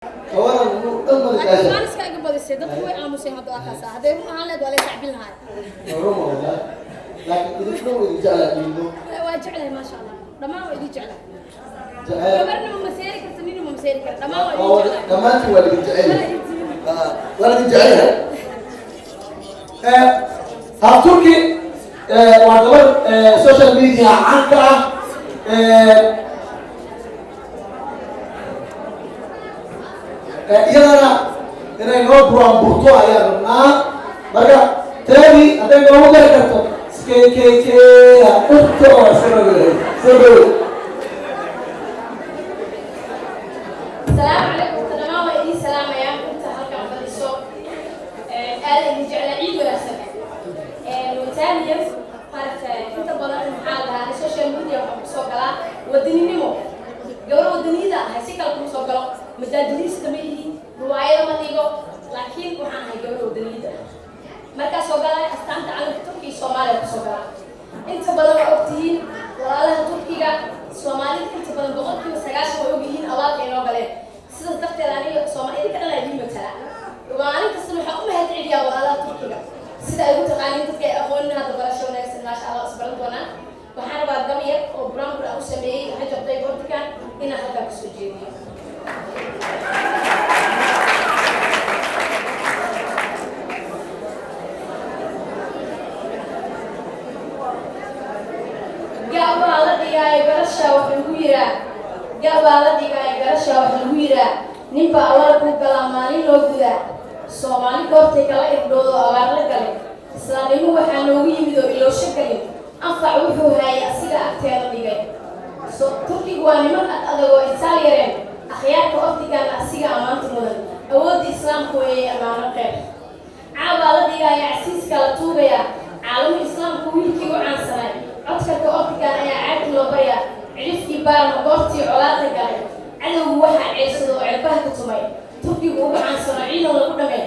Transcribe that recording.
Kawaran dhan mada jecesha? Maaliska iga badisay, dadku way aamuseen. Hadda waa kaasa, hadday run ahaan leed waa lay sacbin lahaa. Run wallah, laakiin idinku dhan waa idin jeclaa dhiino. Waa jeclahay, maasha Allah, dhammaan waa idin jeclahay. Jecel. Gabarna ma maseeri karta, nina ma maseeri kara, dhammaan waa idin jeclahay. Dhammaantiin waa idin jecel yahay. Waa idin jecel yahay. Hab Turki waa gabar social media caan ka ah. Iyadana inay noo buraanburto ayaan rabnaa. Marka teedi hadday noogu dari karto skk urta oo iska rogi soo dhawow. Asalaamu calaykum. Dhammaan waa idiin salaamayaa inta halkan fadhiso. Aad idin jeclaa, ciid wanaagsan. Wataaniya maaragta, inta badan maxaa dhahaa, social media waxaan kusoo galaa wadaninimo, gabar wadaniyada ahay. Si kale kuma soo galo, majaajiliista ma ihi, riwaayado ma dhigo, laakiin waxaan ahay gabar wadaniyada. Markaa soo galay, astaanta calanka Turkiga iyo Soomaaliya kusoo galaa. Inta badan waa ogtihiin walaalaha Turkiga, Soomaalida inta badan 90% way ogyihiin abaalka inoo galeen. Sidaas darteed aniga Sooma idinka dhan idiin matala. Maalin kastana waxaan u mahad celiyaa walaalaha Turkiga. Sida ay u taqaaniin dadka ay aqoonin, hadda barasho wanaagsan, maasha Allah, isbaran doonaan. Waxaan rabaa gam yar oo buraanbur aan u sameeyey Rajab Tayyip Erdogan inaan halkaa kusoo jeediyo. Gaabaa la dhigaayo garashaa wax lagu yiraa, gaabaa la dhigaayo garashaa wax lagu yiraa, ninba abaal kuu galaa maalin loo gudaa. Soomaali goortay kala irdhoodo abaar la galay, islaamnimo waxaa noogu yimid oo iloosho galin. Anfac wuxuu haayay asiga agteeda dhigay. So Turkigu waa niman ad adag oo itaal yareen. Akhyaarka Ortigaana asiga ammaanta mudan, awoodda islaamku weeyay ammaano qeyb. Caabaa la dhigaaya casiiska la tuugayaa, caalamu islaamku wiilkii u caansanay, codkarka Ortigan ayaa caagti loo baryaa. Cidhifkii baarma goortii colaada galay, cadowgu waxaa ceedsado oo cirbaha ka tumay, Turkigu ugu caansano ciidan lagu dhamay.